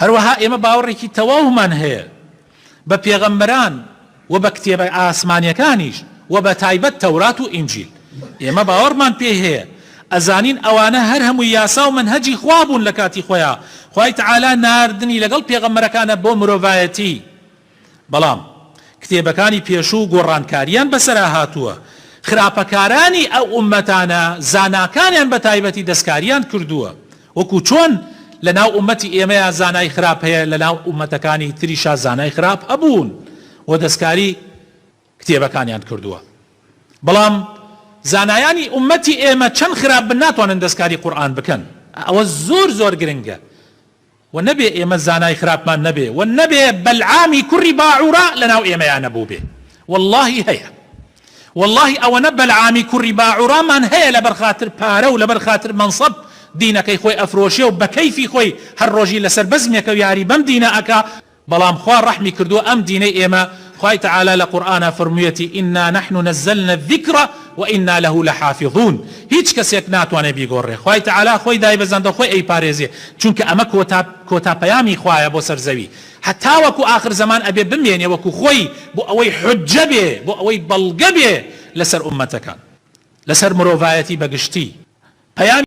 هەروەها ئێمە باوەڕێکی تەواومان هەیە بە پێغەمبەران و بە کتێبە ئاسمانیەکانیش و بە تایبەت تەورات و ئینجیل. ئێمە باوەڕمان پێی هەیە. ئەزانین ئەوانە هەر هەمووی یاسا و مەنهەجی خوا بوون لە کاتی خۆیا خوای تەعالا ناردنی لەگەڵ پێغەمبەرەکانە بۆ مرۆڤایەتی. بەڵام کتێبەکانی پێشوو گۆڕانکارییان بەسەرا هاتووە، خراپەکارانی ئەو ئوممەتانە زاناکانیان بە تایبەتی دەستکارییان کردووە، وەکو چۆن لە ناو ئوممەتی ئێمەیا زانای خراپ هەیە لە ناو ئوممەتەکانی تریشا زانای خراپ هەبوون و دەستکاری کتێبەکانیان کردووە، بەڵام زانایانی ئوممەتی ئێمە چەند خراپ بن ناتوانن دەستکاری قورئان بکەن، ئەوە زۆر زۆر گرنگە. وە نەبێ ئێمە زانای خراپمان نەبێ وە نەبێ بەلعامی کوڕی باعورا لەناو ئێمەیا نەبووبێ وەڵاهی هەیە وەڵاهی ئەوەنە بەلعامی کوڕی باعورامان هەیە لەبەر خاتر پارە و لەبەر خاتر مەنسەب دینەکەی خۆی ئەفرۆشێ و بەکەیفی خۆی هەر ڕۆژی لەسەر بەزمێکە و یاری بەم دینە ئەکا بەڵام خوا ڕەحمی کردووە ئەم دینەی ئێمە خوای تەعالا لە قورئانا فەرموویەتی انا نحن نزلنا الذکر و انا له لحافظون هیچ کەسێک ناتوانێ بیگۆڕێ خوای تەعالا خۆی دایبەزاندە خۆی ئەیپارێزێ چونکە ئەمە کۆتا کۆتا پەیامی خوایە بۆ سەر زەوی هەتاوەکو ئاخر زەمان ئەبێ بمێنێ وەکو خۆی بۆ ئەوەی حوججە بێ بۆ ئەوەی بەڵگە بێ لەسەر ئوممەتەکان لەسەر مرۆڤایەتی بەگشتی پەیامی.